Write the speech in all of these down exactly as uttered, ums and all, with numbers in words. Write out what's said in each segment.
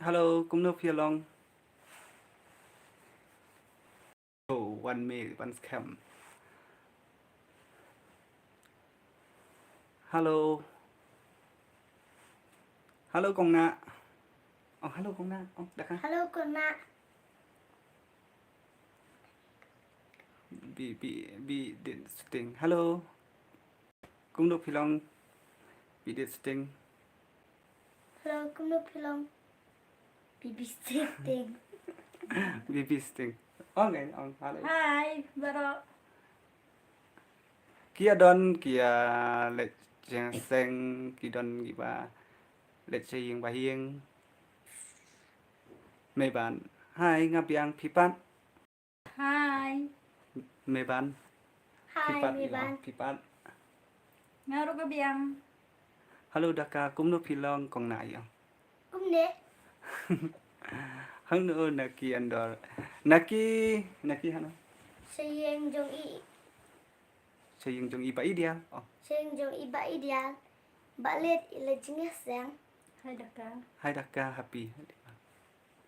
Hello, kumno phi long? Oh, wan me, wan skhem. Hello. Hello, kong na. Oh, hello, kong na. Oh, da ka. Hello, kong na. Bi, bi, bi, dit sting. Hello. Kumno phi long? Bi dit sting. Hello, kumno phi long? Bi bi sting. Bi bi sting. Ong, eh, ong, hello. Hi, baroh. Ki ïa don, ki ïa leit jingïaseng, ki don kiba leit sha ïing ba ïing. Meban. Hi, nga biang, phi pat. Hi. Meban. Hi, phi pat, Meban. Phi pat. Nga ruh ka biang. Hello, da ka, kumno phi long, kong na ïa. Kumne. Hangno na ki andor. Na ki, na ki hano. Sha ïing jong i. Sha ïing jong i ba i dial. Oh. Sha ïing jong i ba i dial. Ba leit i leit jingïaseng. Hi, da ka. Hi, da ka, happy.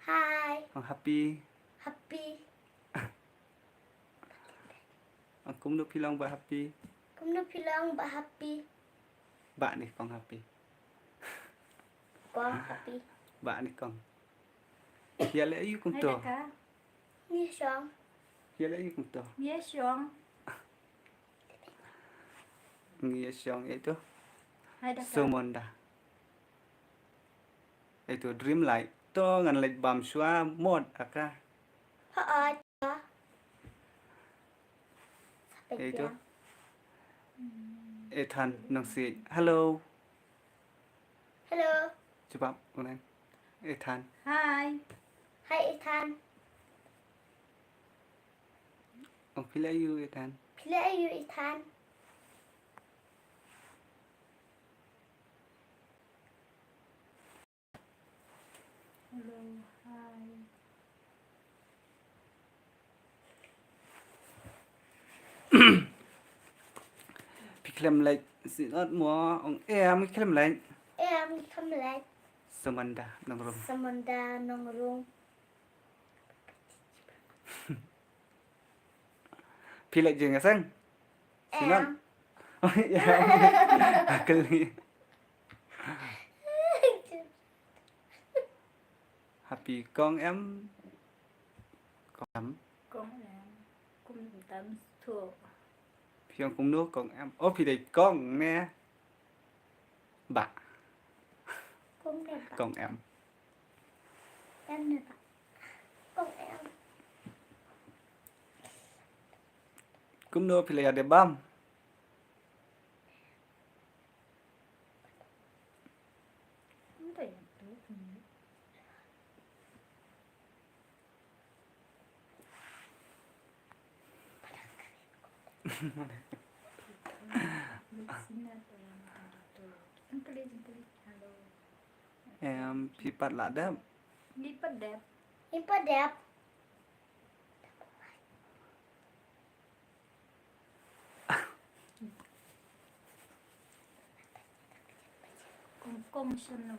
Hi. Ong happy. Happy. Ong kumno phi long ba happy. Kumno phi long ba happy. Ba ni kong happy. Kong happy. Ba ni kong. Ïa leh aïu kumto. Hi, da ka. Ngi shong. Ïa leh aïu kumto. Ngi shong. Ngi shong ïa ito. Hi, da ka. Sumonda. Ito dream light. To ngan leit bam shuwa mot aka. Ha, ha. Ito. Ethan Nongsiej. Hello. Hello. Jubab ulang. Ethan. Hi. Hi, Ethan. Oh, phi leh aïu, Ethan? Phi leh aïu, Ethan? Hello, hi. Phi khlem leit, si not mo, ong em, phi khlem leit. Em, phi khlem leit. Samanda Nongrum. Samanda Nongrum. Phi leit jingïaseng? Sinan. Em. Oh, ïa. Kali. Happy kong em. Kong em. Kong em. Kum tam thu. Phi ong kumno kong em. Oh, phi dei kong ne. Ba. Kong ne ba. Kong em. Em ne ba. Kong em. Kumno phi la ïa dep bam. Em, phi pat la dep. Ngi pat dep. Ngi pat dep. Kong kong shano.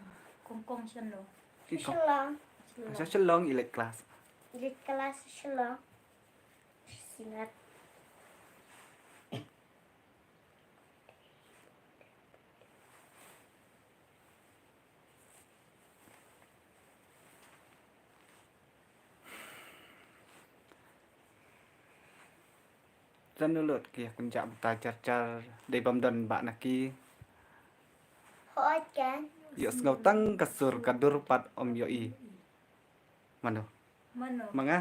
Kong kong shano. Shillong. Shillong. Shillong, elite class. Elite class Shillong. Sinat. Jan u lut ki ïa kynjah bynta jar jar dei bym don ba na ki. Hooid kan. Ïohsngew tang ka sur ka dur pat ym ïohi. Mano? Mano? Ma nga?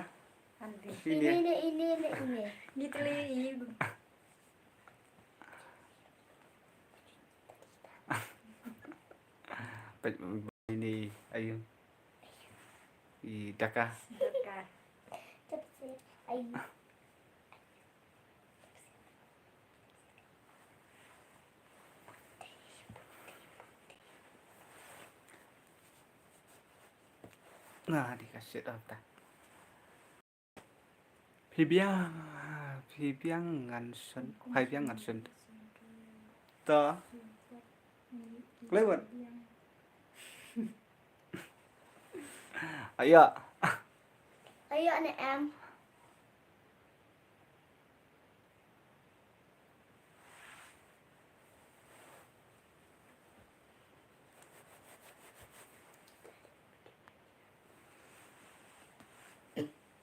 Ine. Ine, ine, ine, ine. Ngi tli i. Peit ine ayu. I daka. Daka. Ayu. Nga di ka shit of ta. Phi biang, phi biang ngan shen, phi biang ngan shen. To. Klewat. Ayo. Ayo ne em.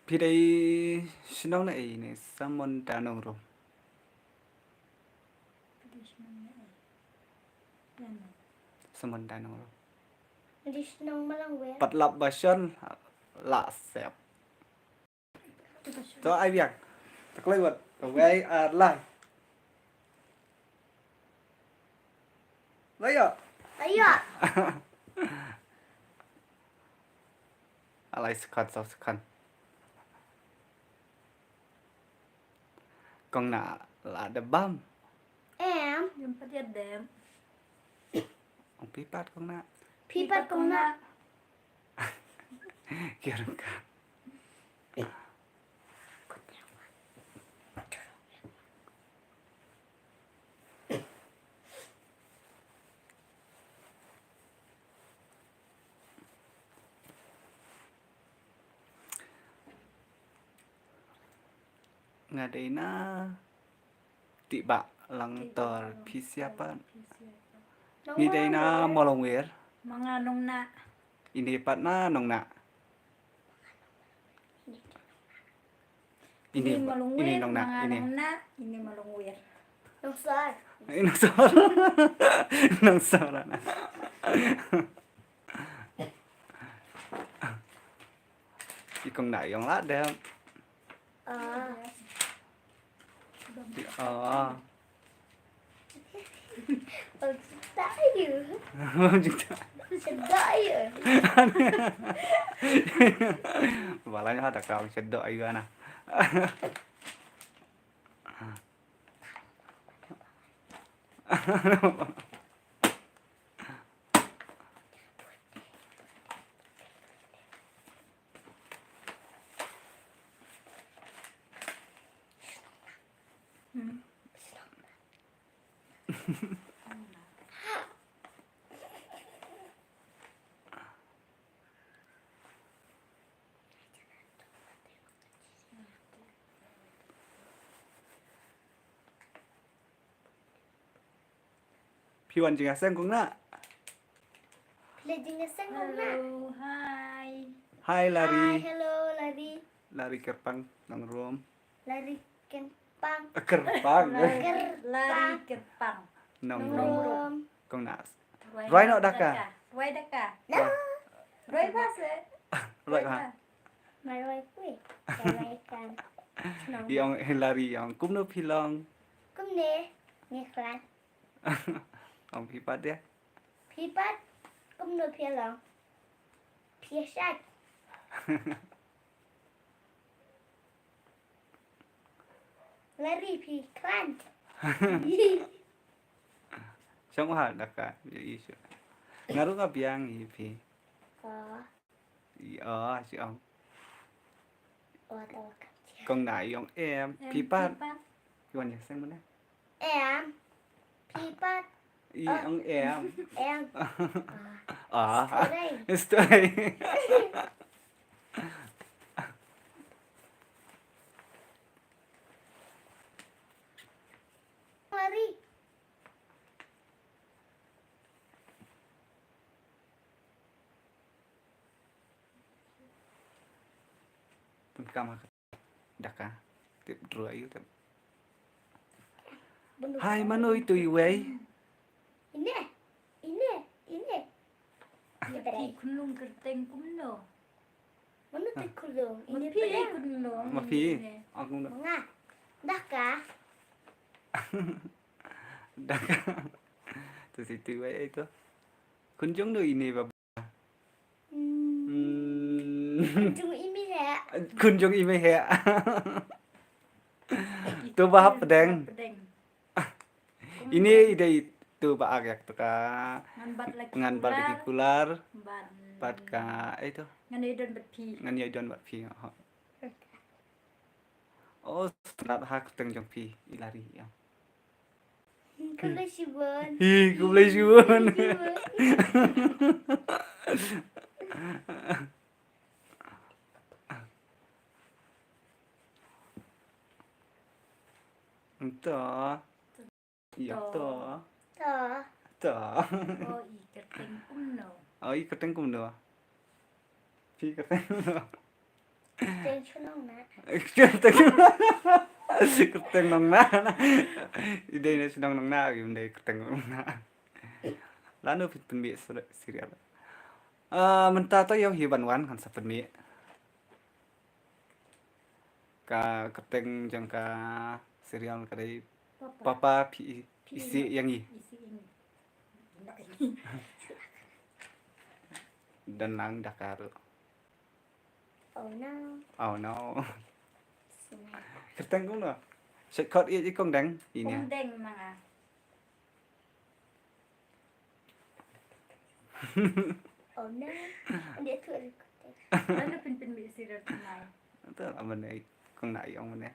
Phi dei shnong na ei ne samon da nongrum. Samon da nongrum. Di shnong Malangwer. Patlap ba shon la sep. To ai biang. To kloi wat. To wei ar lai. Lai yo. Lai yo. Alai sekon, so sekon. Kong na la da bam. Em. Em pat ya dem. Ong phi pat kong na. Phi pat kong na. Kira ka. Nga dei na Tibah Langtor, phi siapa? Ngi dei na Malangwer. Ma nga nong na. Ine pat na nong na. Ine, ine nong na, ine. Ine Malangwer. Nongsor. Ine nongsor. Nongsor na. I kong na yong la dem. Ah. Ah. Ong jingtah ïa u. Ong jingtah. Shadoh ïa u. Ba la ïa da ka shadoh ïa u na. Phi wan jingïaseng kong na. Phi la jingïaseng kong na. Hello, hi. Hi Lari. Hi, hello Lari. Lari Kyrpang nongrum. Lari Kyrpang. Kyrpang. Lari Kyrpang. Nongrum. Kong na. Rwai noh da ka. Rwai da ka. Rwai ba se. Rwai ba. Nga rwai kwi. Rwai kan. Ïong Lari ïong kumno phi long? Kumne. Ngi khlad. Ong phi pat de. Phi pat kumno phi long? Phi shat. Lari phi khlad. Shong ha da ka ïa i shu. Nga ruh nga biang ïa phi. Oh. Ïa, oh, shi ong. Oh, to ka. Kong na ïong em, em, phi pat. Phi pat. Wan ïa seng mana? Em. Phi pat. Ïong em. Em. Ah. Story. Story. Lari. Pun kama da ka. Tip dru ayu tip. Hai mano itu iwei? Ine, ine, ine. Ine phi khunlung kyrteng kumno? Mano tu khunlung? Ine phi khunlung. Ma phi? Aku nak. Nga. Da ka. Da ka. Tu situ iwei itu. Khun jong no ine ba. Hmm. Khun jong i mei heh. Khun jong i mei heh. Tu ba hap pdeng. Ine i dei tu ba ak yak tu ka. Ngan bat lagi kular. Ngan bat lagi kular. Bat. Bat ka, eh tu. Ngan ïa don bat phi. Ngan ïa don bat phi. Oh, strat ha kyrteng jong phi, i Lari, ïa. Khublei shibun. Hi, khublei shibun. Khublei shibun. To. Ïa to. To. To. O i kyrteng kumno? O i kyrteng kumno? Phi kyrteng kumno? Kyrteng shnong na. Kyrteng, kyrteng nong na. I dei na shnong nong na, i dei kyrteng nong na. Lano phi pynmih serial? Ah, mynta to ïa hi ban wan kan sa pynmih. Ka kyrteng jong ka serial ka dei Papa. Papa phi i-, phi isih ïa ngi. Isih ïa ngi. Don lang da ka ruh. Oh no. Oh no. Kyrteng kumno? Shortcut i, i kong deng ini. Kong deng ma nga. Oh no. Ande tu ada kyrteng. Lano phin pynmih serial tonight? Tu aman ai kong na ïong mane.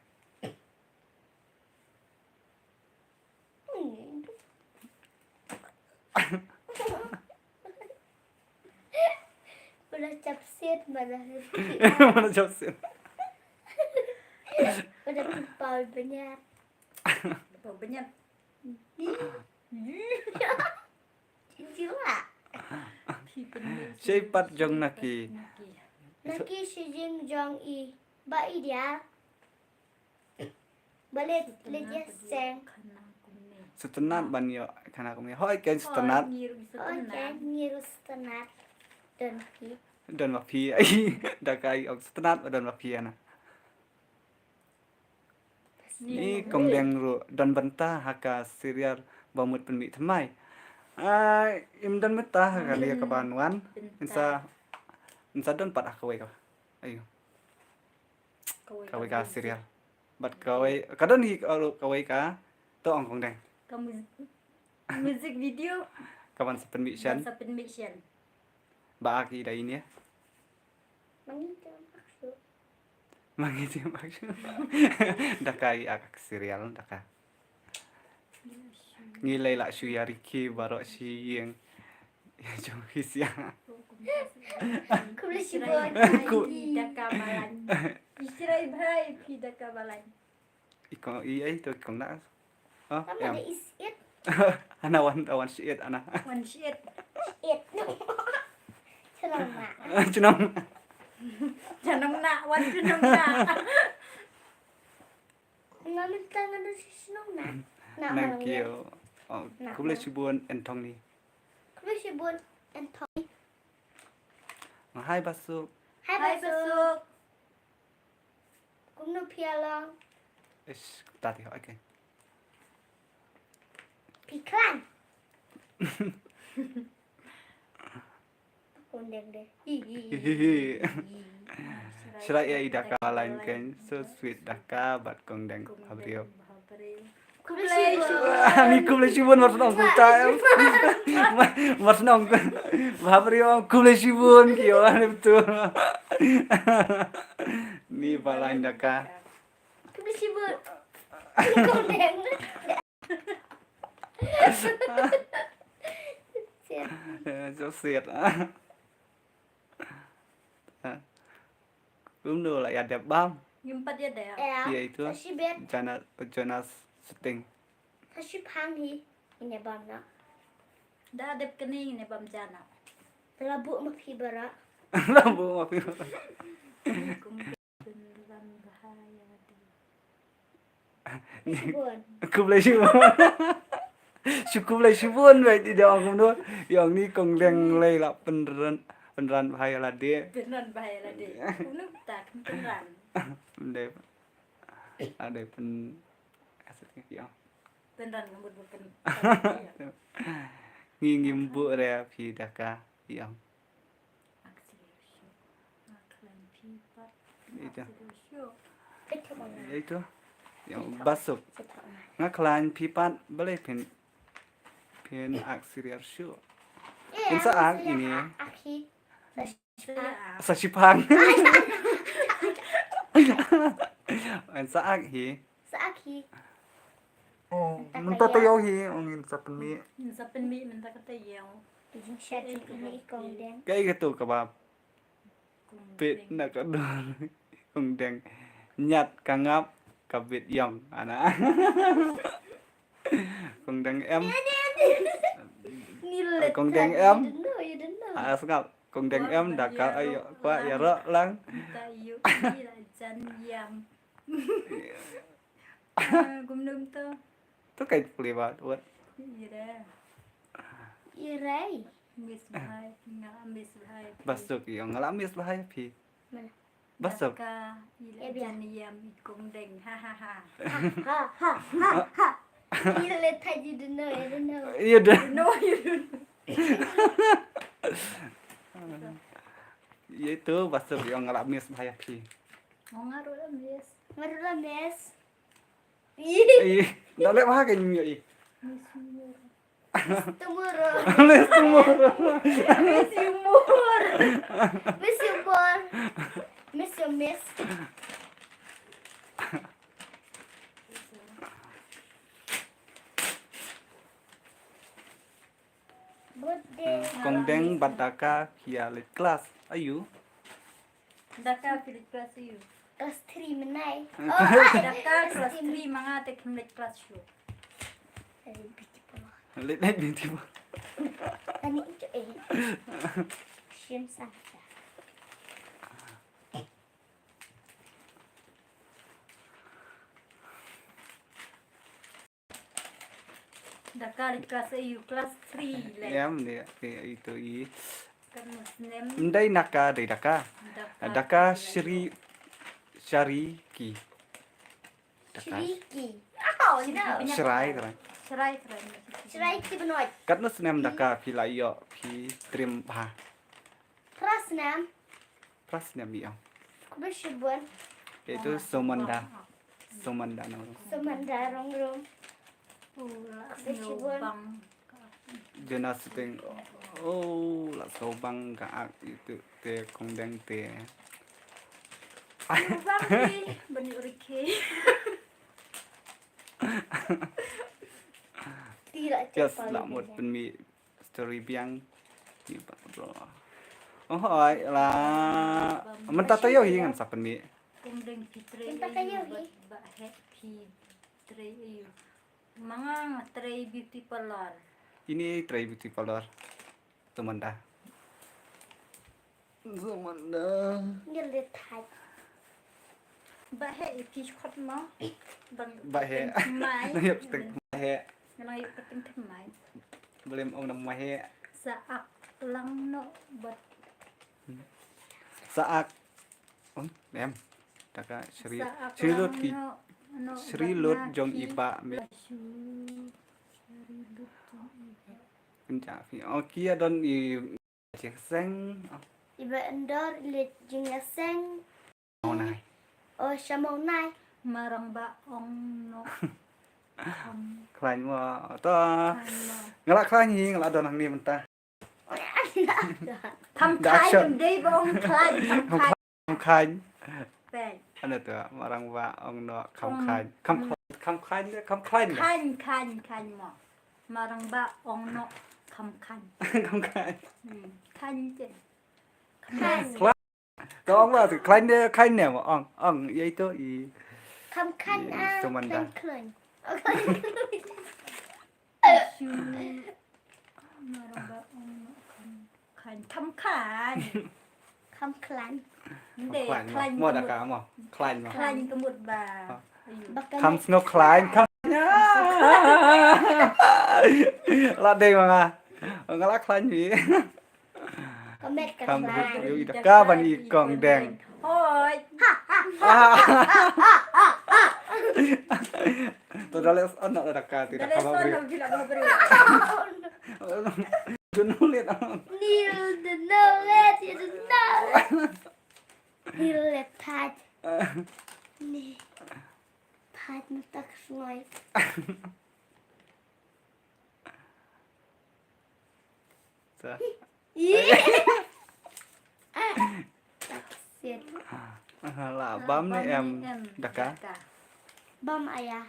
Wala chapsit, wala wala chapsit. Wala paul banyat. Paul banyat. Jila. Shei pat jong Naki. Naki shi jing jong i. Ba i dia. Ba le, le dia seng. Sngewtynnat ban ïoh khana kumne. Hooid kein sngewtynnat. Hooid kein ngi ruh sngewtynnat. Don phi. Don ma phi. Ai, da ka i ong sngewtynnat ba don ma phi ana. Ni kong deng ruh don bynta ha ka serial ba mut pynmih thymmai. Ai, im don bynta ha ka liang ka ban wan. Insa, insa don pat ha kawei ka. Ayo. Kawei ka serial. Bad kawei, ka don hi ka, kawei ka, to ong kong deng. Ka mu-, music video. Ka ban sa pynmih shen. Ban sa pynmih shen. Ba aki da ini ya. Mangi te maksud. Mangi te maksud. Da ka i ak serial da ka. Ngi lei lah shu ïa riki baroh shi ïing. Jong hi sia. Khublei shibun. Ku- Phi da ka balang. Ishrai bhai phi da ka balang. I kong i ai to kong na. Oh, mama em. Ada is it. Ana wan, wan shi it ana. Wan shi it. It. Chnong ma. Chnong. Chnong na, wan chnong na. Nga mynta nga da shisha nong na. Na, thank you. Oh, na, khublei shibun en thong ni. Khublei shibun en thong ni. Nga hai basuk. Hai basuk. Kumno phi ïa long? Ish, ta ti ho, okay. Phi khlaiñ. Kong deng de. Hi, hi, hi. Shra ïa i da ka line kein, so sweet da ka bad kong deng. Kong deng. Habrio. Khublei shibun. Ani khublei shibun mar shnong kumta em. Mar shnong. Habrio khublei shibun kio ani betul. Ni ba line da ka. Khublei shibun. Kong deng. Siat. Eh, so siat. Kumno la ïa dep bam. Ngim pat ïa dep. Ïa itu. Sa shibit. Jana, Jonas setting. Sa shiphang hi. Ngin ïa bam na. Da dep kane ngin ïa bam jana. La buh ma phi bara. La buh ma phi bara. Pynran bha ïa lade. Shibun. Khublei shibun. Shu khublei shibun, wei, i da ong kumno. I ong ni kong deng lei la pynran, pynran bha ïa lade. Pynran bha ïa lade. Kumno ta kan pynran. Ym dei. Ade pyn, asal ki ong. Pynran ka mut ba pyn. Ngi ngim buh re phi da ka i ong. Itu. Itu. Yang basuk. Nga khlaiñ phi pat balei phin, phin ak serial shuh. Phin sa ak ini. Sa shiphang. Phin sa ak hi. Sa ak hi. Oh, mynta taïew hi, ong ngin sa pynmih. Ngin sa pynmih mynta ka taïew. Ka jingshad jong i kong deng. Kaei katu kaba pit na ka dur kong deng. Ñiat ka ngap. Ka bit ïong, ana. Kong Deng em. Ni le Kong Deng em. You don't know, you don't know. Ah, sngap. Kong Deng em da ka ayo kwa ïaroh lang. Ta yu ni la jan yam. Ah, gum dum to. To kai pli ba wat. Ira. Ira. Miss bhai, nga miss bhai. Basuk ïong, nga la miss bhai phi. Mana? Basuk. Ka ila jan yam i Kong Deng. Ha ha ha. Ha ha ha ha. Ila le ta you don't know, you don't know. You don't know, you don't know. Ïa itu basuk ïong, nga la miss bhai phi. Nga ruh la miss. Nga ruh la miss. Ih, dah leh maha kan nyo ih. Miss Umur. Miss Umur. Miss Umur. Miss Umur. Miss Umur. Miss your miss. Kong Deng bad Daka ki ïa leit klas. Ayu. Daka phi leit klas ayu. Klas three mynne. Daka klas three, ma nga te kim leit klas shu. Leit leit beauty parlour. Ani itu eh. Shim sa. Daka leit klas ayu, klas three leit. Em, dia, dia itu i. Kan snem. Ndai Naka, dei Daka. Daka Shri, Shariki. Daka. Shariki. Oh, no. Shrai, Shrai. Shrai, Shrai. Shrai ti benoi. Katno snem Daka phi la ïoh phi trim bha. Prasnam. Prasnam ïa. Khublei shibun. Itu Sumanda. Sumanda Nongrum. Sumanda Nongrum. Khublei shibun. Jona Suteng. Oh, la sngewbang ka ak itu te Kong Deng te. Sngewbang te bani urike. Yes, la mut pynmih. Story biang. Ni ba bro. Oh, oi la. Mynta taïew hi ngan sa pynmih. Mynta taïew hi. Ba heh phi trei aïu. Ma nga nga trei beauty parlour. Ini trei beauty parlour. Sumanda. Sumanda. Ngi le thait. Ba heh ïa ki khot mo. Ba heh. Mai. Nang ïoh pyntek mai. Nang ïoh pyntek mai. Blem ong nang mai heh. Sa ak lang no bat. Sa ak. Ong em. Taka Sri. Sri Lut ki. Sri Lut jong i ba me. Sri Lut jong i ba. Pynjah phi. Oh, ki ïa don i Jingseng. I ba Indor i leit jingïaseng. Mawnai. Oh, sha Mawnai. Marang ba ong no. Khlaiñ mo to. Nga la khlaiñ hi, nga la don hangne mynta. Kham khlaiñ, dei ba ong khlaiñ, kham khlaiñ. Kham khlaiñ. Peit. Ano to, marang ba ong no kham khlaiñ. Kham khlaiñ, kham khlaiñ, kham khlaiñ. Khlaiñ, khlaiñ, khlaiñ mo. Marang ba ong no kham khlaiñ. Kham khlaiñ. Hmm, khlaiñ te. Khlaiñ. Khlaiñ. To ong ba khlaiñ de, khlaiñ ne mo ong, ong ïa ito i. Kham khlaiñ, ah, Sumanda. Khlaiñ, khlaiñ. Oh, khlaiñ. Shu. Marang ba ong no kham khlaiñ. Kham khlaiñ. Kham khlaiñ. Nde, khlaiñ mo. Khlaiñ mo da ka mo. Khlaiñ mo. Khlaiñ ka mut ba. Kham sngew khlaiñ, kham. La dei ma nga. Nga la khlaiñ hi. Ka met ka khlaiñ. Yu i da ka ban i kong deng. Hoi. To da leh on da ka ti da ka ba bri. Dun ulit. Nil dun ulit, you dun ulit. Nil le thait. Ni. Thait na tak snoi. Sa. Ih. Tak sit. La bam ni em da ka. Bam aya.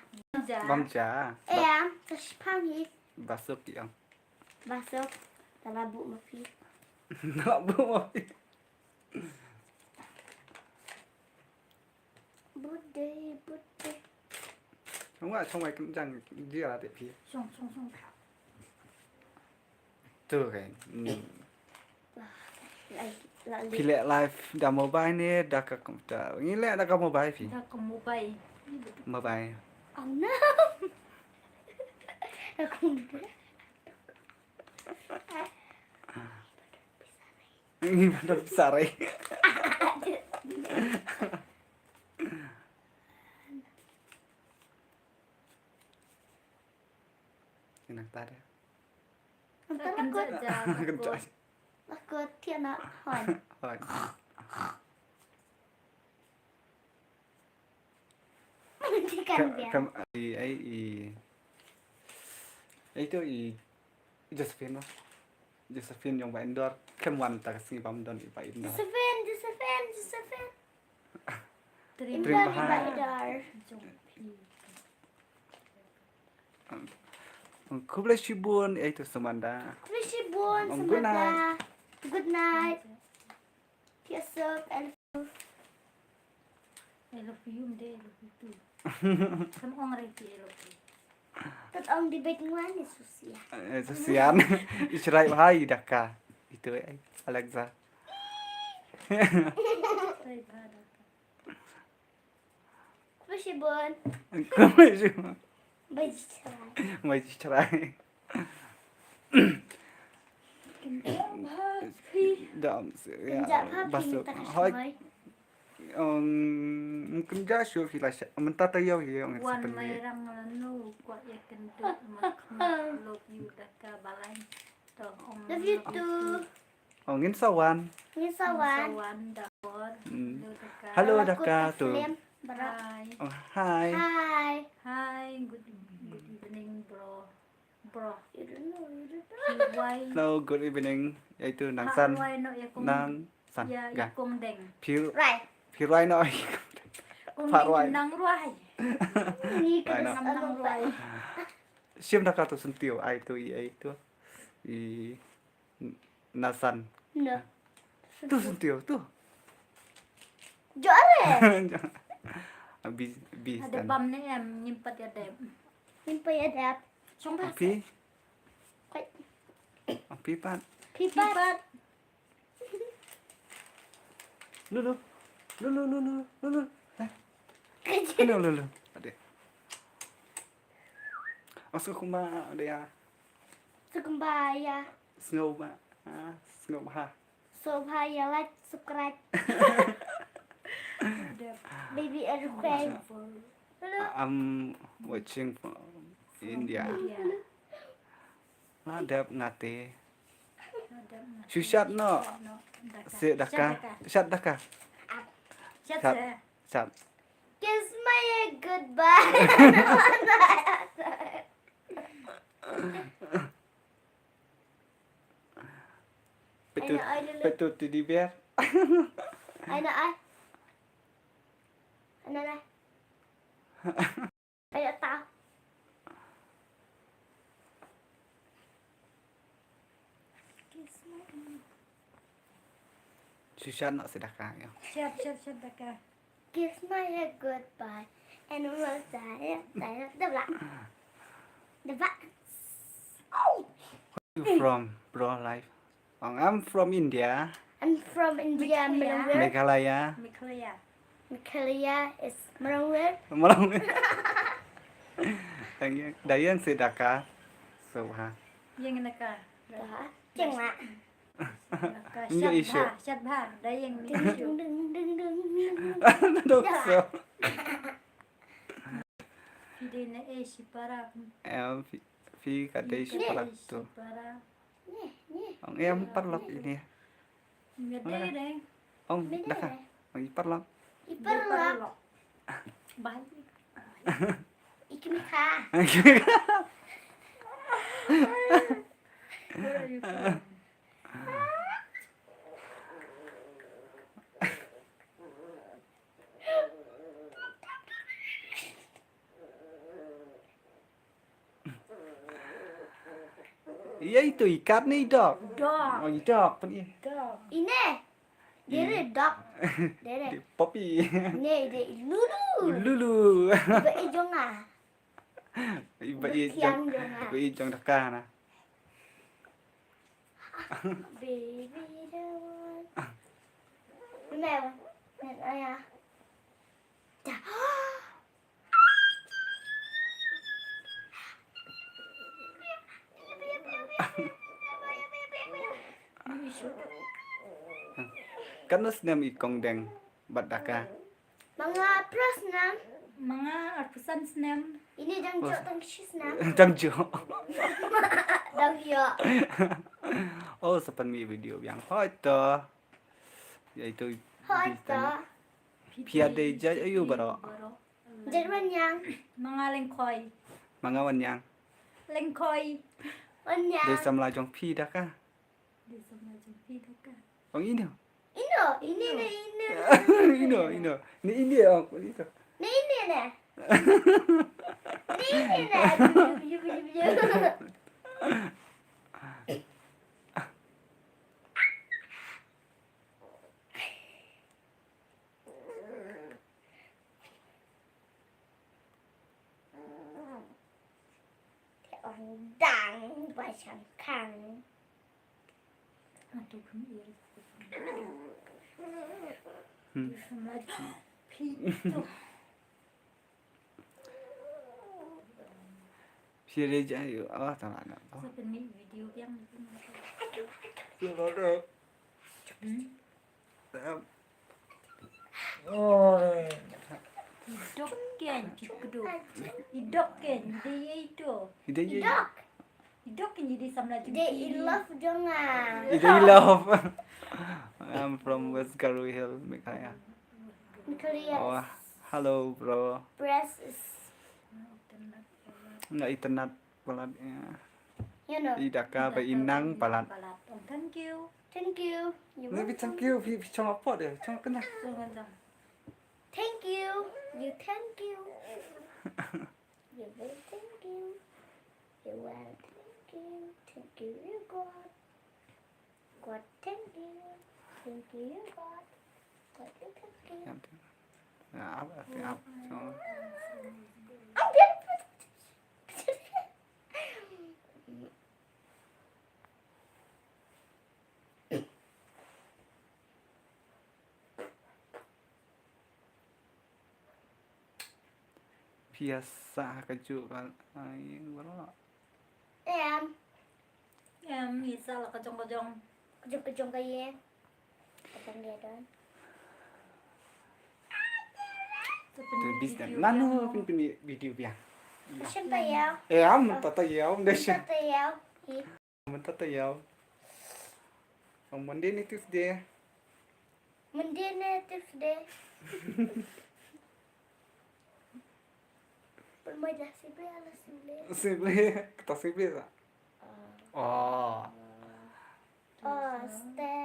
Bam ja. Em, ta shipang hi. Basuk yang. Basuk, ta la buh ma phi. Ta la buh ma phi. Bude, bude. Nang wa shong wai kem jang jia la te phi. Shong, shong, shong. Tu kan. Hmm. Lai, lai. Phi leh live da mobile ne da ka computer? Ngi leh da ka mobile phi. Da ka mobile. Mobile. Oh no. Da ka mobile. Ngi ba don sarai. Nang ta de. Nang ta la kut. Kynjah. La kut thiah na hoi. Hoi. Kan kam, kam, i, ai, i, ai tu i Josephine noh. Josephine jong Bah Indor. Kem wan ta ka sngi bam don i Bah Indor. Josephine, Josephine, Josephine. Trim Indor, Bah. Indor. Khublei shibun, ai tu Samantha. Khublei shibun, Samantha. Good night. Good night. Yes, sir. I love you. I love you, ym dei I love you too. Kam ong re ki I love you. Tat ong di bek ngwan ni susia. Eh, susian. Ishrai bha i daka. Itu, eh, Alexa. Ishrai bha daka. Khublei shibun. Khublei shibun. Bai ji chrai. Bai ji chrai. Kynjah bha phi. Dam, ya, kynjah bha phi, basu. Mynta ka hoi. Ong, kynjah shuh phi la sha, mynta ta ïoh hi ong. Wan mai rang la nu, kwah ïa kynduh ma khmat, love you daka balai. To ong love you too. Oh, ngin sa wan. Ngin sa wan. Ngin sa wan, da bor. Hmm. Hello, daka. Hello, daka tu. Bye. Oh, hi. Hi. Hi, good, good evening, bro. Bro. You don't know, you don't know. Hello, good evening. Ïa itu Nang San. Nang San. Ïa, ga. Ïa kong deng. Phi Ruai. Phi Ruai noh. Kong deng Nang Ruai. Ni ka Nang Ruai. Shim daka tu sentiw, ai tu, i, ai tu. I Nasan. No. Tu sentiw tu. Jore. Bi, bi. Ada bam ne em, nyimpat ya dep. Nyimpat ya dep. Song ba. Api. Kai. Api pat. Api pat. Lulu. Lulu, lulu, lulu. Eh. Kecil. Lulu, lulu. Ada. Masuk kumba ada ya. Masuk kumba ya. Snow ba. Ah, snow ba. Snow ba ya, like, subscribe. Baby earthquake. Hello. I'm watching from India. India. Nga dep ngate. Shu shat noh. Shu shat noh. Daka. Sih daka. Shat daka. Shat daka. Shat. Shat. Shat. Shat. Kiss my goodbye. Petu, ai, ai, lulu. Petu teddy bear. Ai, na, ai. Ai, na, na. Ayo, ta. Shisha nak sedekah, ya. Siap, siap, siap, sedekah. Kiss my goodbye. And we'll say it, say it, the black. The black. Oh. Where you from, bro, life? Oh, I'm from India. I'm from India, Meghalaya. Meghalaya. Meghalaya. Meghalaya is Marangwe. Marangwe. Thank you. Dayan si Dhaka. So, ha. Yang Dhaka. Dhaka. Cengla. Dhaka. Enjoy Shatbha. Shatbha. Dayan. Ding, ding, ding, ding, ding. Dok so. Phi dei na ei shipara? Em, phi, phi ka dei shipara tu. Shipara. Ong em paralok ini. Ong Dhaka. Ong i paralok. I paralok. Bah. Ikmika. Where are you from? Ïa itu i kat ne i dog? Dog. Oh, i dog pun i. Dog. Ine. Dere dog. Dere. Di puppy. Ne de i lulu. Lulu. Ba i jonga. Ba i jong, ba i jong Dhaka na. Baby, don't want. Remember, then I, uh, Katno snem i Kong Deng bad Dhaka? Manga phra snem. Manga arphew san snem. Ine dang jok tang shi snem. Dang jok. Dang jok. Oh, sa pynmih video biang. Hoi to. Ïa ito. Hoi to. Phi ïa dei jait aïu baroh? Jait Waniang. Manga Lyngkhoi. Manga Waniang. Lyngkhoi. Waniang. Dei samla jong phi Dhaka? Dei samla jong phi Dhaka? Ong ino. Ino, ine ne ine. Ino, ino. Ne ine ong ino. Ne ine ne. Ne ine ne. Te ong dang ba shang khang. Atu khun ir. Hmm. Phi tu. Phi re ja yu. Oh, tama na. Sa pynmih video biang. Hmm. Oi. I dok ken, ki kdu. I dok ken, i dei ito. I dei i. I dok. I dok ken i dei samla jong phi. I dei i love jong nga. I dei i love. I'm from West Garo Hill, Meghalaya. Meghalaya. Oh, hello, bro. Press is. Nga internet palat, ïa. You know. I Dhaka ba i nang palat. Palat. Oh, thank you. Thank you. You're welcome. Phi thank you, phi, phi chong apot de, chong kena. Chong kena. Thank you. You thank you. You will thank you. You will thank you. Thank you, you God. God, thank you. Thank you, you God. God, you thank you. Ap, ap, ap. Phi ïa sah ha kajuh ka, ai, baroh. Em. Em, ïa sah la ka jong ka jong. Ka jong ka jong ka ïa. Ka jong ïa don. Te bis dan. Nano pynpynmih video biang. Shen ta ïa. Em, mynta ta ïa, em de shen. Mynta ta ïa. Hi. Mynta ta ïa. Ong Monday ne Tuesday. Monday ne Tuesday. Pynmih da sibeh la sibeh. Sibeh, kata sibeh sa. Oh. Oh, ste.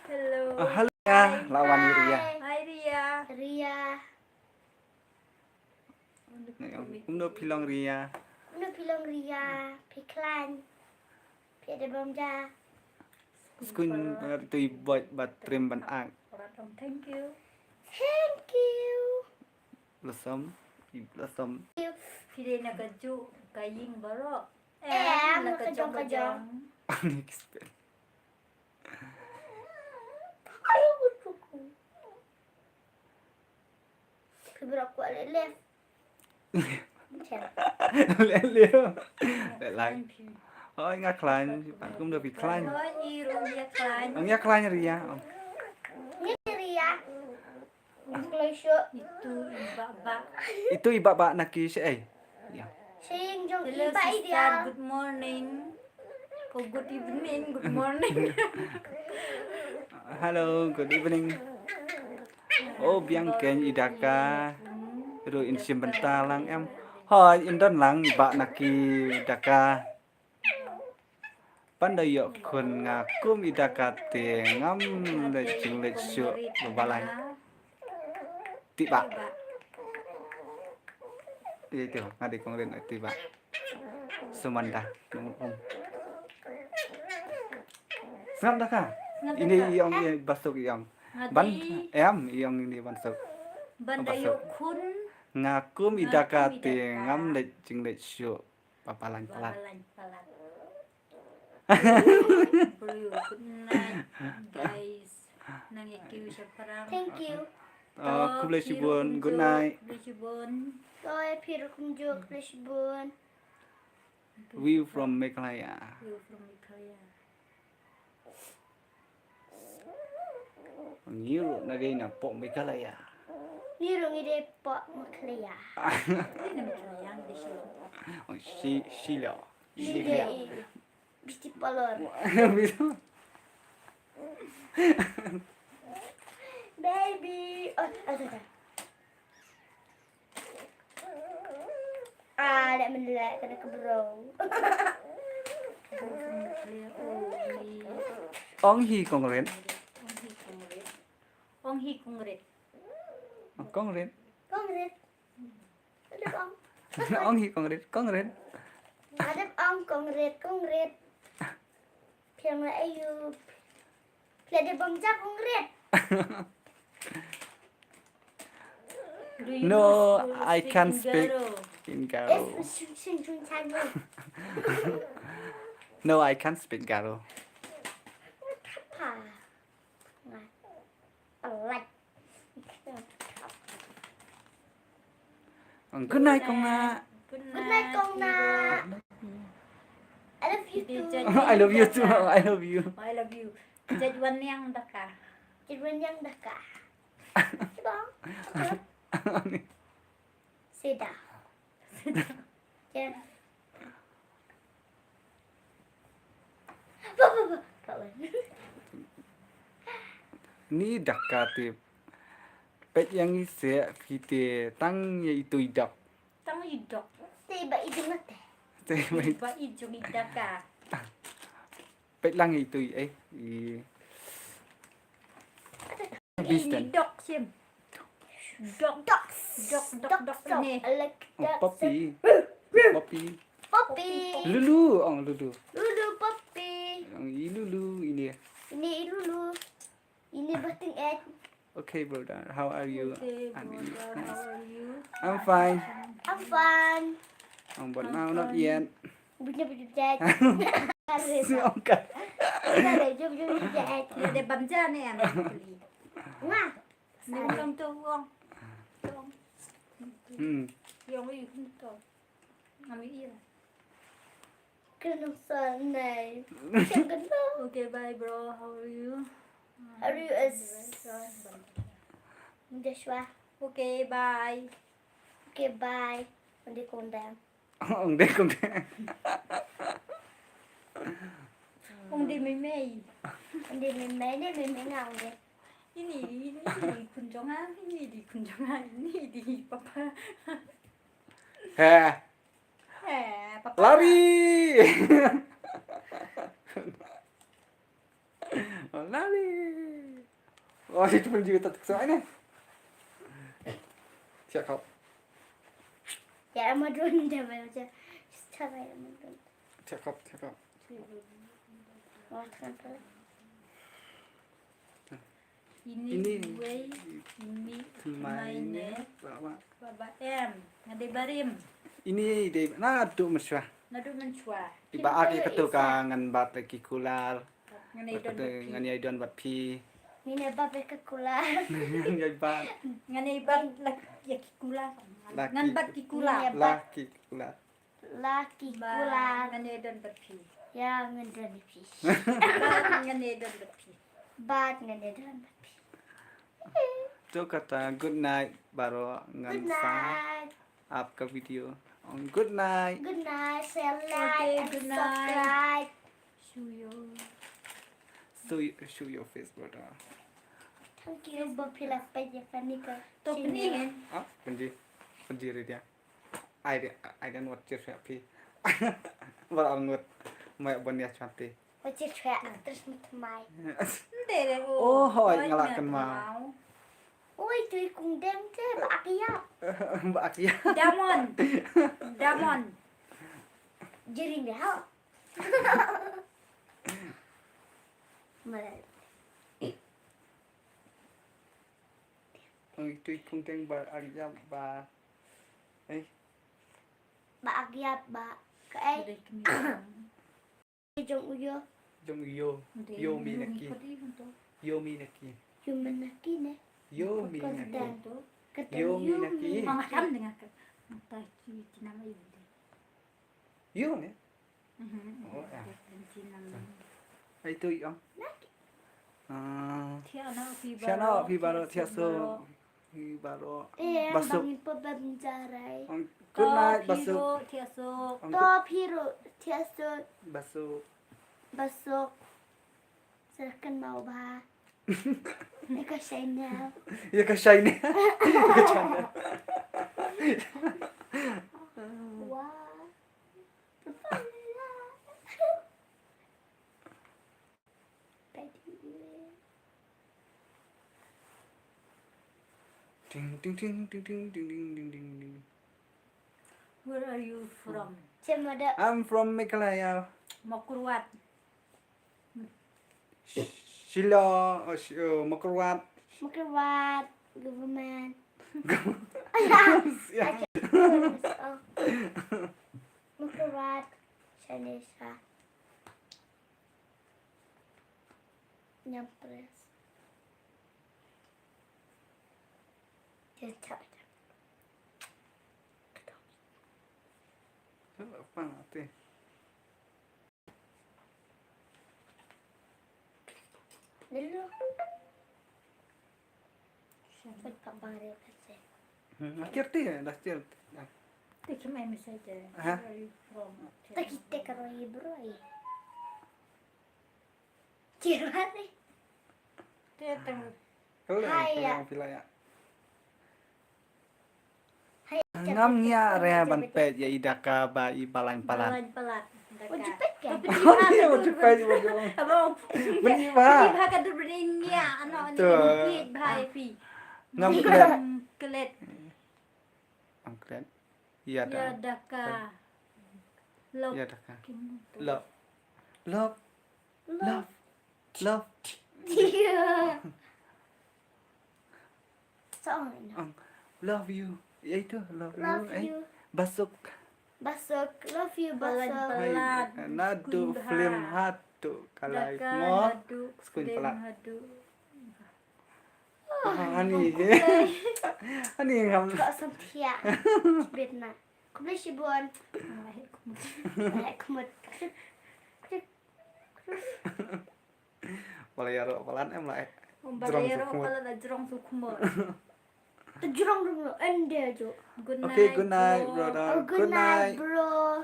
Hello. Ah, hello, Ria. Hi. Lawan ni Ria. Hi, Ria. Ria. Kumno phi long, Ria? Kumno phi long, Ria? Phi khlaiñ. Phi da bam ja. Skuñ, eh, tu i bot ba trim ban ak. Thank you. Thank you. Blossom, i Blossom. Phi dei na kajuh ka ïing baroh. Em, na ka jong ka jong. Ani ki spell. Phi baroh kwah leh leh. Leh leh. Leh lai. Hoi nga khlaiñ, kumno phi khlaiñ. Hoi i ruh ïa khlaiñ. Ong ïa khlaiñ Ria. Ïa Ria. Kloi shuh. Itu i Bah Bah. Itu i Bah Bah na ki shaei? Ïa. Shaei jong i Bah Ideal. Hello, sister. Good morning. Oh, good evening. Good morning. Hello, good evening. Oh, biang kein i Dhaka. Ruh in shim bynta lang em. Hoi, in don lang i Bah na ki Dhaka. Pynda ïoh khun nga kum i Dhaka te ngam leit jingïaleh shuh ba balei. Ti Bah. Ïa, ïa, nga dei kong Ren, ïa, ïa, ba. Sumanda. Sngap da ka? Sngap da ka? Ini ïong, ïa, ba suk ïong. Nga dei ban, em, ïong ini ban suk. Ban da ïoh khun. Nga kum i da ka te ngam leit jingleit shuh. Ba palan palat. Ba palan palat. Good night, guys. Nang ïa kiew shaphrang. Thank you. Ah, khublei shibun. Good night. Khublei shibun. To ïa phi ruh kumjuh, khublei shibun. View from Meghalaya. View from Meghalaya. Ngi ruh na dei na pok Meghalaya. Ngi ruh ngi dei pok Meghalaya. Ngi na Meghalaya, ngi dei Shillong. Oh, Shi-, Shillong. Shillong. Shillong. Beauty parlor. Beauty. Baby. Oh, oh, oh, oh. Ah, leh men leh kane ka bro. Ong hi kong Ren. Ong hi kong Ren. Ong kong Ren. Kong Ren. Ada ong. Ong hi kong Ren, kong Ren. Ada ong kong Ren, kong Ren. Phiang la ayu. Phi la dei bam ja kong Rit. No, I can't speak in Garo. No, I can't speak Garo. Good night, Kong Na. Good night, Kong Na. I love you too. I love you too. I love you. I love you. Jait wan niang da ka. Jait wan niang da ka. Sida. Sida. Ni da ka te. Peit ïa ngi se phi te tang ïa itu i dok. Tang i dok. Te ba i jong te. Te ba i jong i da ka. Peit lang itu i, eh, i. Ini dok sim. Dok. Dok, dok, dok, dok, ini. Oh, puppy. Puppy. Puppy. Lulu, ong Lulu. Lulu puppy. Ong i Lulu ini. Ini i Lulu. Ini bating et. Okay, brother, how are you? Okay, brother, how are you? I'm fine. I'm fine. But now not yet. But now not yet. Siongka. Ada bam ja ne, am. Nga. Ni ulang tu uang. Hmm. Yang ni tu. Ami iya. Kena sanai. Okay, bye, bro. How are you? How are you? Joshua. Okay, bye. Okay, bye. Undi kondang. Undi kondang. Undi mimei. Undi mimei ne mimei nga undi. Ini, ini, ini kunjongan, ini di kunjongan, ini di papa. Heh. Eh, papa. Lari. Lari. Oh, itu pun juga tak kesal ini. Check up. Ya, ama dun dah baca. Check up, check up. Ini wei, ini mai ne. Baba em. Nga dei barim. Ini dei naduh mynshuwa. Naduh mynshuwa. Iba aki katu ka ngan bat ki kular. Ngan ïa don bat phi. Ngan ïa don bat phi. Ngan ïa bat ki kular. Ngan ïa bat. Ngan ïa bat la ki kular. Ngan bat ki kular. La ki kular. La ki kular. Ngan ïa don bad phi. Ïa, ngan don bad phi. Bad ngan ïa don bad phi. Bad ngan ïa don bad phi. To kata, good night baroh, ngan sa up ka video. Good night. Good night. Share, like and subscribe. Show your, show your face, brother. Thank you, ba phi la peit ïa kane ka. To pynji. Ah, pynji. Pynji re dia. Ai de, ai de wat chir shwa phi. Ba la ngut. Mai ban ïa chwa phi. Wat chir shwa actress mit mai. Nde re. Oh, hoi, nga la kynmaw. Oi, tu i kung deng te ba ak ïa. Ba ak ïap. Damon. Damon. Jering deh, ha? Malai. Oi, tu kung teng ba ak ïap ba. Eh. Ba ak ïap ba. Ka ai. Jong u yo. Jong u yo. Yo mi naki. Yo mi naki. Yo mi naki ne. Yo mi naki. Yo mi naki. Mama kan dengan ke. Entah ci cinam ayu. Yo ne. Oh ya. Ai tu yo. Naki. Ah. Tiano pi baro. Tiano pi baro tiaso. Hi baroh. Eh, Basuk. Bang info bam jarai. Good night, Basuk. Top hero, Tiasuk. Top hero, Tiasuk. Basuk. Basuk. Serkan mau ba. Ika China. Ika China. Ika China. Wah. Ting, ting, ting. Where are you from? Cemada. I'm from Meghalaya. Mawkyrwat. Shillong, oh, Shi-, oh, Mawkyrwat. Mawkyrwat, government. Yeah. Oh. Mawkyrwat, Chinese. Nyam pres. Jacak. Pang ati. Lalu. Siapa tak bareng kasi? Hmm, akhir ti ya, dah akhir. Dah. Ti cuma message. Ha? Where are you from? Tak kita kalau ibroi. Cerah ni. Te tang. Kalau Hai, ya. Pila ya. Hai, Ngam ngiah re ban peit ïa i Daka ba i Balang Palat. Balang Palat. Daka. Wajib peit kan? Wajib peit, wajib. Abang. Bani ba. Bani ba ka dur bani ngiah, ano, ano, peit ba, peit. Ngam klet. Klet. Ngam klet. Ïa da. Ïa Daka. Love. Ïa Daka. Love. Love. Love. Love. Iya. Song. Ang, love you. Ïa itu, love you. Love you. Basuk. Basuk. Love you, Basuk. Palat. Naduh film haduh ka live mo. Naduh film haduh. Ani. Ani ngam. Ka sam thiah. Bitna. Khublei shibun. Wala ïaroh palat em la. Wala ïaroh palat la jrong su khmut. Te jrong dum lo ende jo. Good night, brother. Oh, good night, bro.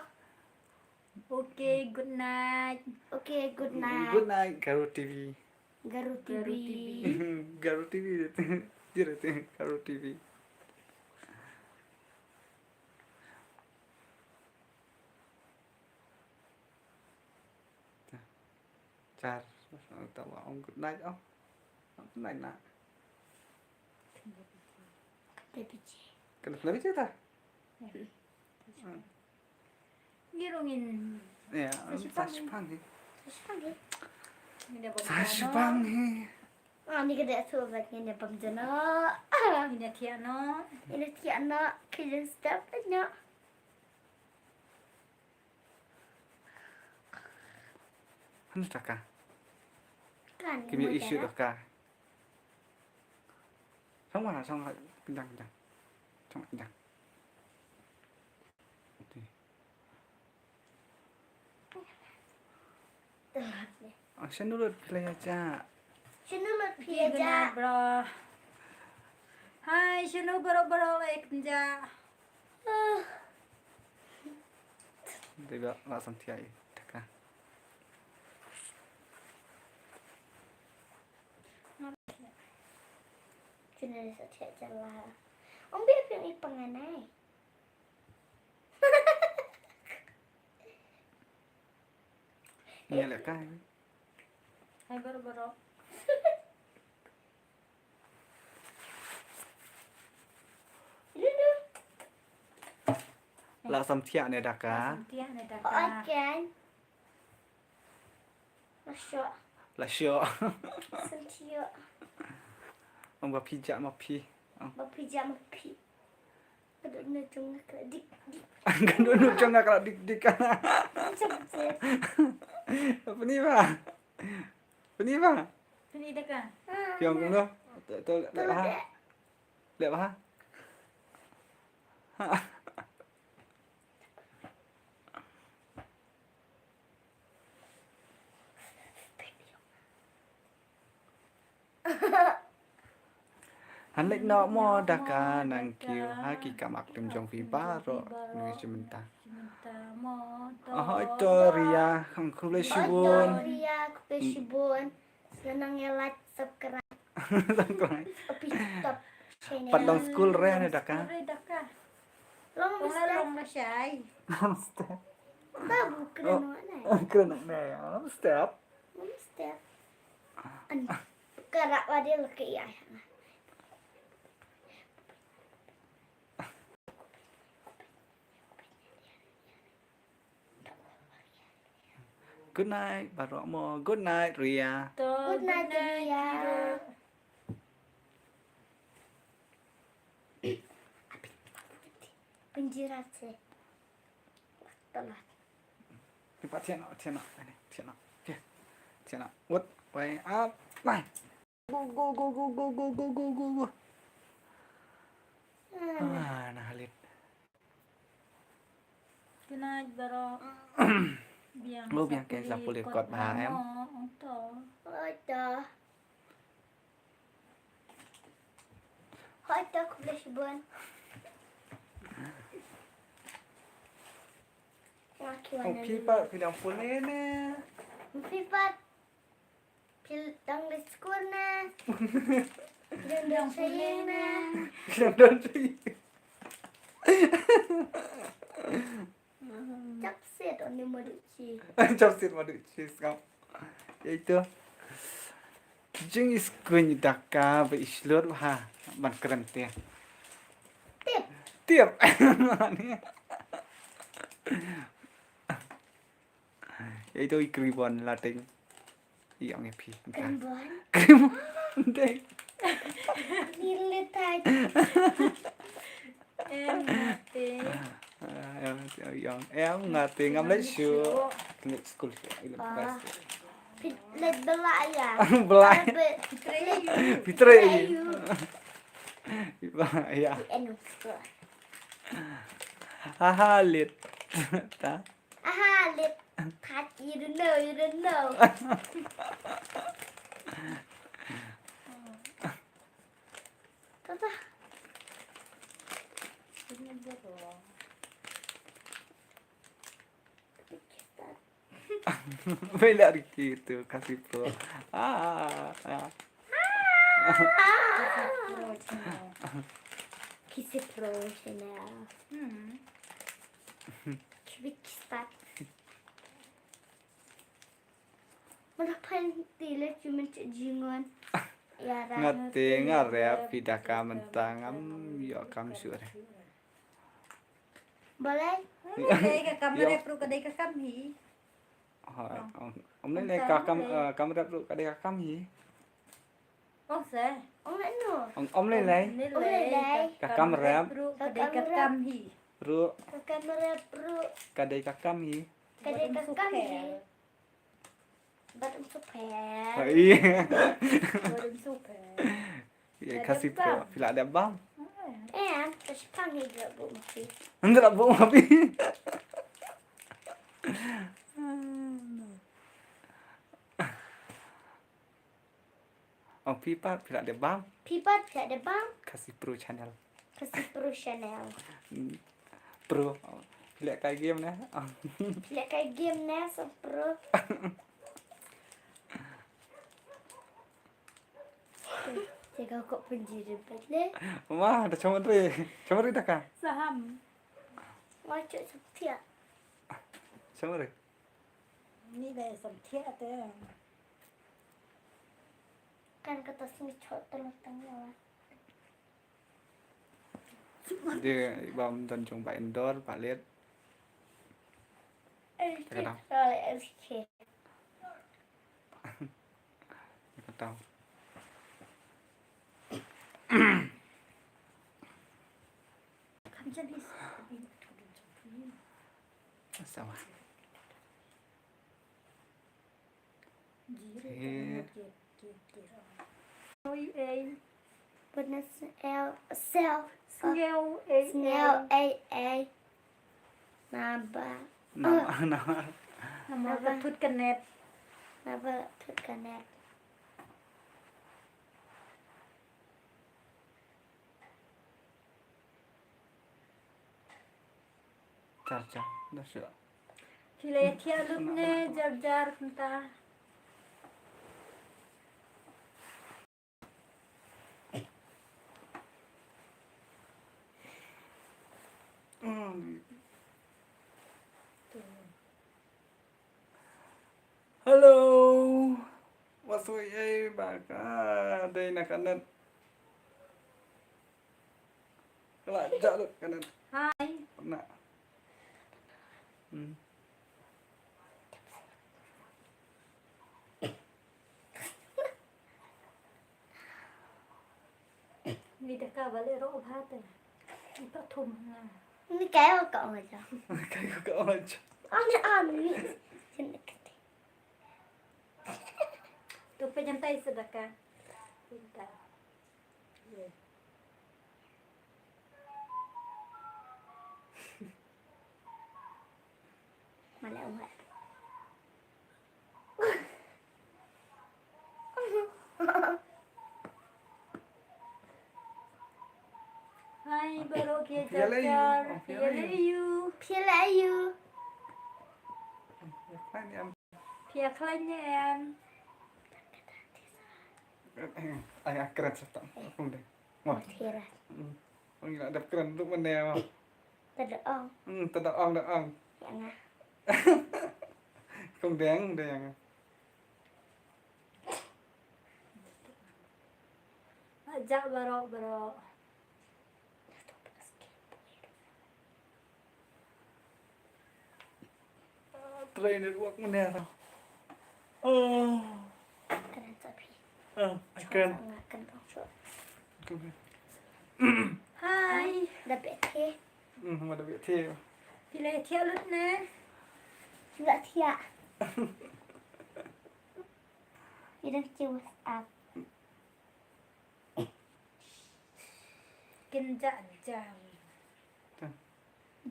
Okay, good night. Okay, good night. Good night, Garo T V. Garo T V. Garo T V. Garo T V. Char, ta ba ong good night, oh. Good night na. Baby J. Kan baby J ta? Ngi rung in. Ya, sa shipang hi. Sa shipang hi. Sa shipang hi. Ah, ni ka dei tu bad ngi ne bang jana. Ngi ne thiah no. Ngi ne thiah no. Ki jin step no. Hanu taka? Kan. Kim yu isu taka. Song mana song pindang pindang. Song pindang. Telat ni. Oh, shanu lut phi la ïa ja. Shanu lut phi la ïa ja. Bro. Hai, shanu bro bro ek ja. Dei ba la sam thiah i taka. Kena sa thiah jala. Om bi phi i panganai. Ni le kai. Hai bro bro. Ini tu. La samthiah ne da ka. Samthiah ne da ka. Oi kan. La shoh. La shoh. Samthiah. Ong ba phi jah ma phi. Ong. Ba phi jah ma phi. Ka dohnud jong nga ka la dik dik. Ka dohnud jong nga ka la dik dik. Macam tu. Pynïoh ba. Pynïoh ba. Pynïoh da ka. Pynïoh kumno? To, to, leh bha. Leh bha. Han leit noh mo da ka nang kiew ha ki kam aktum jong phi baroh ngi shu mynta. Hoi to Ria, khublei shibun. Ria, khublei shibun. Sa nang ïa like, subscribe. Subscribe. Opi top channel. Pat long skul re ne da ka. Skul re da ka. Long mesti. Long mesti. Long mesti. Tabu kena ne. Kena ne. Long mesti. Long mesti. An. Kara wadil ke ya. Good night baroh mo. Good night Ria. Good night Ria. Penjirat sih. Telat. Cepat siap nak, siap nak. Ini, siap nak. Okey. Siap nak. Wait, wait, up. Bye. Go, go, go. Ah, nah, Khalid. Good night baroh. Biang. Lo biang ke sa pule kot ba em. Ong to. Oi to. Hoi to, khublei shibun. Nga ki wan. Oh, phi pat phi dang pule ne? Phi pat. Phi dang leit skul ne? Phi dang don sha ïing ne? Phi dang don sha ïing. Chapsit on ni madu chi. Chapsit madu chi skam. Ïa ito. Jing is kuny da ka ba i shlur ha ban kren te. Tip. Tip. Ito i kribon la teng. I ong ïa phi. Kribon. Kribon. Dei. Ni le tai. Em ngate. Ah, em ngate, em ngate, ngam leit shuh. Ngam leit skul shuh. I leit class. Phi leit Blai ïa? Blai. Phi trei. Phi trei. Blai ïa. Haha, leit. Ta. Aha, lip. Pat, you don't know, you don't know. Tata. Bela Ricky tu, kasih pro. Ah, ah. Kisi Pro Channel. Hmm. Kibik kispat. Mana phan ti le cuman cek jingon. Ya, ngate nga rep pidaka mentang am yo kam sure. Boleh? Boleh ka kamera pro ka dei ka kam hi. Ha, om le ka kam, kamera pro ka dei ka kam hi. Ong se. Ong le no. Ong om le le. Om le le. Ka kam rep. Ka dei ka kam hi. Ru. Ka kam rep ru. Ka dei ka kam hi. Ka dei ka kam hi. Bad um super. Hai. Bad um super. Ye kasi pro. Pila ada bam. Eh, kasi pang ni dia bu mapi. Anda bu mapi. Oh, phi pat phi la dep bam. Phi pat phi la dep bam. Khasi Pro Channel. Khasi Pro Channel. Hmm. Pro. Phi leh kai game ne. Phi leh kai game ne sa pro. Te ka ko penjiri pat le. Ma, da chomon re. Chomon re da ka. Saham. Ma, chuk chuk tiak. Chomon re. Ni da sam tiak te. Kan kata sini chot telur tengah. Dia bam don jong ba indoor, ba let. Ka dau. Roll S K. Ka dau. Come, Janice. Sawa. Zero. Eh. Oi, ei. Bad na sngewsih. Sngewsih, ei, ei. Naba. Naba, naba. Naba. Naba thut ka net. Naba thut ka net. Jar jar, da shu. Phi la ïathiah lut ne jar jar kumta? Hello. Wat sngewsih ei ba ka dei na ka net. Ka la jah lut ka net. Hi. Na. Hmm. Ni da ka ba leh ruh bha te. Ni pathum nga. Ni kai ko ka ong aja. Kai ko ka ong aja. Ani ani. Sini kete. Tu pejam tai sedekah. Pintar. Ye. Mala umat. Hi, baroh ki jar jar. Phi ïa leh aïu? Phi ïa leh aïu? Phi ïa khlaiñ ne em? Ai, a kren sa tang. Kum dei. Mo. Thira. Hmm. Ong ila dep kren tu mane mo. Tada ong. Hmm, tada ong, da ong. Ïa nga. Kum dei, dei ïa nga. Ajak baroh, baroh. Try network mane tau. Oh. Kren sa phi. Ah, I can. Chong sa nga kren tong chong. Okay. Hi. Da beh the. Hmm, ma da beh the. Phi la thiah lut ne? Phi la thiah. Phi dang check WhatsApp. Kin ja jam. Tang.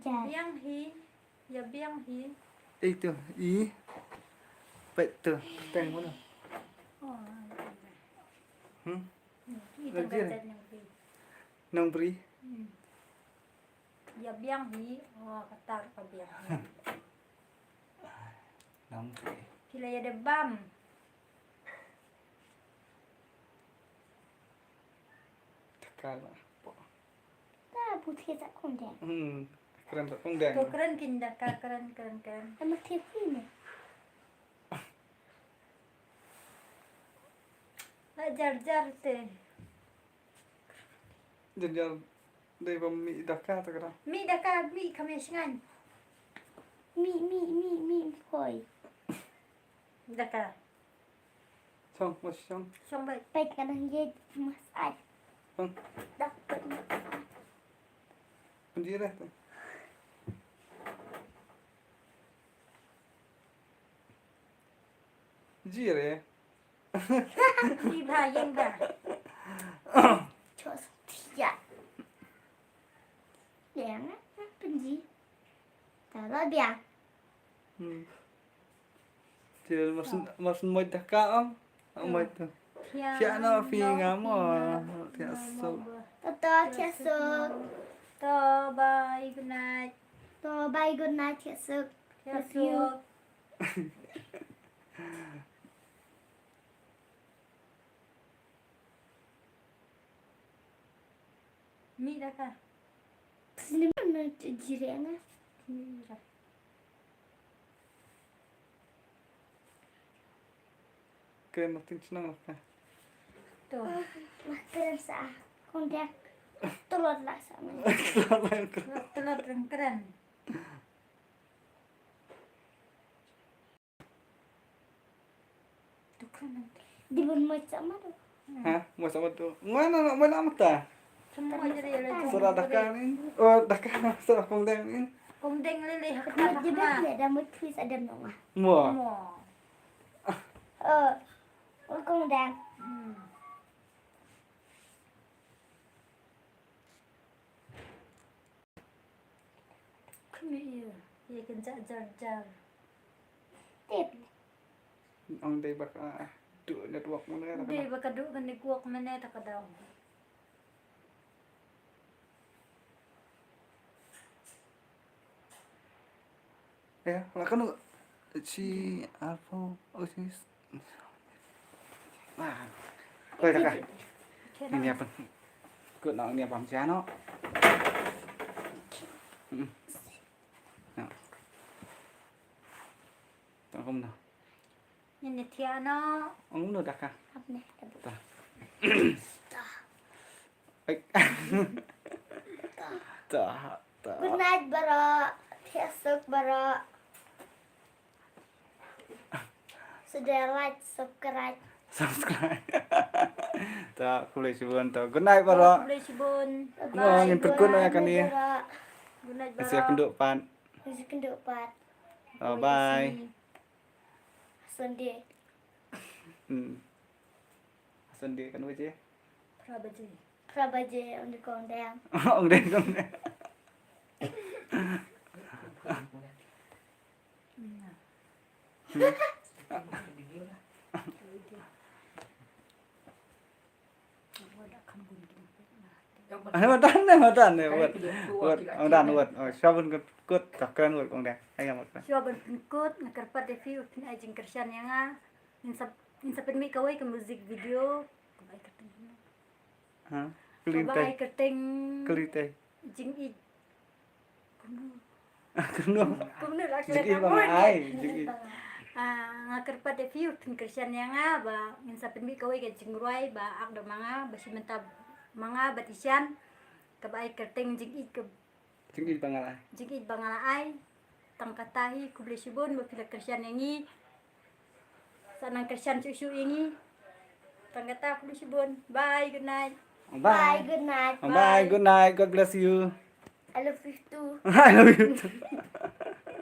Ja. Biang hi, ïa biang hi. Eh, tu, i. Peit tu, tang mana? Oh. Hmm? Hmm, i tang. Lagi. Ka jat nang bri. Nang bri? Hmm. Ïa biang hi, oh, kata ka biang hi. Nang bri. Phi la ïa dep bam. Teka lah. Ta bu thie sa kong deng. Hmm, kren sa kong deng. To kren kin da ka kren, kren, kren. Ama thie phi ne. La jar jar te. Jar jar dei ba mih da ka ta ka da. Mih da ka, mih ka me shngan. Mih, mih, mih, mih, hoi. Da ka. Shong, mas shong. Shong bai. Bai ka nang ye mas ai. Shong. Da ka mas ai. Kunji re. Ji re. Ji ba, ïeng ba. Chos tia. Ïeng, eh, pynji. Ta ba biang. Hmm. Til mas, mas moit da ka ong. Ong moit tu. Thiah no phi nga mo. Thiah suk. To, to, thiah suk. To, bye, good night. To, bye, good night, thiah suk. Thiah suk. Mih da ka. Sini mana tu jireng ah? Mih da. Kren na tin chnong la ka. To. Ah, ma kren sa. Kong dia. Tulot la sa ma. Tulot la kren. Tulot la kren. Di bun mo sa ma tu. Ha? Mo sa ma tu. Ngwa na na mo na mata. Sura daka ni. Oh, daka sura kong deng ni. Kong deng lele hakma. Mo. Oh, kong deng. Khmih ïa, ïa kan ja jar jar. Tip. Ong dei ba ka du network mane ta ka. Dei ba ka du ka network mane ta ka daw. Ya, la kanu si alpha osis. Ah. Koi kaka. Ini apa? Kut nang ini apa mesti ano? Hmm. Nah. Tang kum dah. Ini tiano. Ong no daka. Apne. Tah. Tah. Ai. Tah, tah. Good night, bro. Thiah suk, bro. Sudah like, subscribe. Subscribe. Tah, khublei shibun tah. Good night, bro. Khublei shibun. Bye. Ngin pyrkut noh ïa kane. Good night, bro. Ngin sa ïakynduh pat. Ngin sa ïakynduh pat. Oh, bye. Sunday. Hmm. Sunday kan baje? Phra baje. Phra baje, ong dei kong dang. Ong dei kong dang. Hmm. Ai, madan ne, madan ne, wad. Wad, madan, wad. Oh, shuwa ban kut, kut, ta kren wad, kong dang. Ai, madan. Shuwa ban kut, nga kyrpad ïa phi, u phin ai jingkyrshan ïa nga. Ngin sa, ngin sa pynmih kawei ka music video. Kaba ai kyrteng. Ha? Kaba ai kyrteng. Kylli te. Jingïeit. Kumno? Kumno? Kumno la kren. Jingïeit ba nga ai, jingïeit. Ah, nga kyrpad ïa phi u pynkyrshan ïa nga ba ngin sa pynmih kawei ka jingrwai ba ak da ma nga ba shi mynta ma nga bad i Shan kaba ai kyrteng jingïeit ka Jingïeit ba nga la ai. Jingïeit ba nga la ai. Tang kata hi khublei shibun ba phi la kyrshan ïa ngi. Sa nang kyrshan shuh shuh ïa ngi. Tang kata khublei shibun. Bye, good night. Bye, good night. Bye, good night. God bless you. I love you too. I love you too.